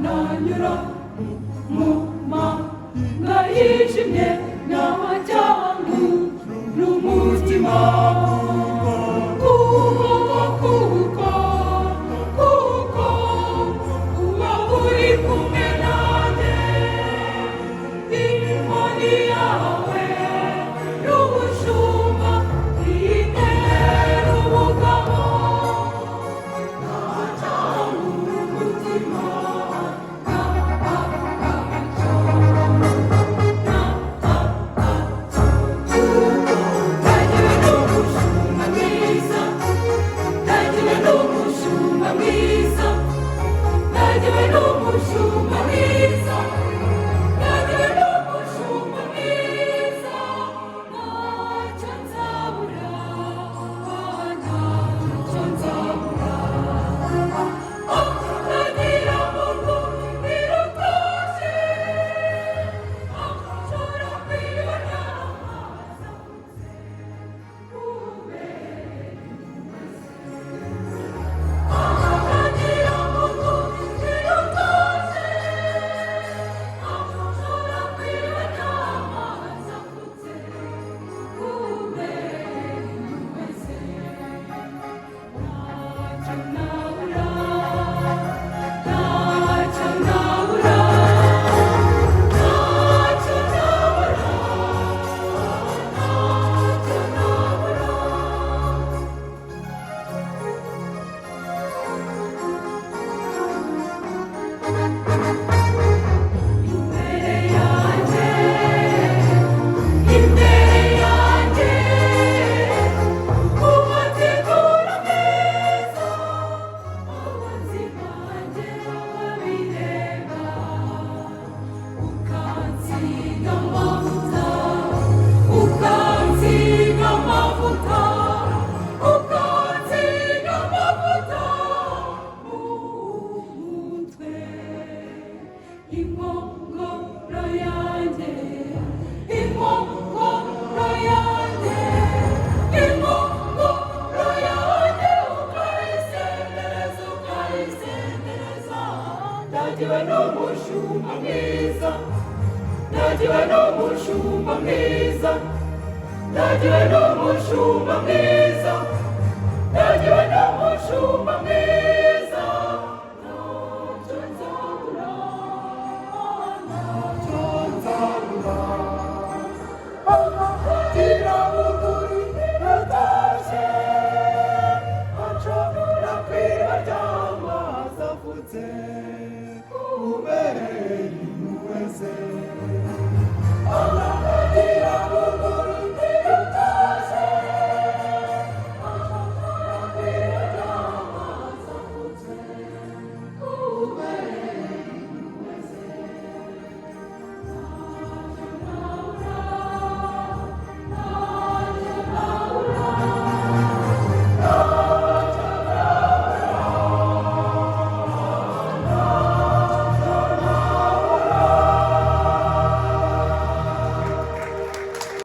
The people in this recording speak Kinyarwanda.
Nanyura mu manga yijimye, nta n'umutima, kuko kuko kuko uba uri kumwe nanjye. Inkoni yawe n'ubushumba bintera ubugabo. Ntacyo umutima, ntacyo, ntacyo, ndagiwe n'umushumba mwiza, ndagiwe n'umushumba mwiza, ndagiwe n'umushumba mwiza, ndagiwe n'umushumba mwiza. Ntacyo nzabura, ntacyo nzabura. Ndagira mu rwuri rutoshye, anshora ku iriba ry'amazi afutse, kubera impuhwe ze. Ndagira mu rwuri rutoshye, anshora ku iriba ry'amazi afutse, kubera impuhwe ze. Ntacyo nabura, ntacyo nabura, ntacyo nabura, ntacyo nabura. Imbere yanjye, imbere yanjye, ubategura ameza, abanzi banjye babireba. Ukansiga amavuta, ukansiga amavuta, ukansiga amavuta mu mutwe. Inkongoro yanjye, inkongoro yanjye, inkongoro yanjye, ukayisendereza, ukayisendereza. Ndagiwe n'umushumba mwiza, ndagiwe n'umushumba mwiza, ndagiwe n'umushumba mwiza, ndagiwe.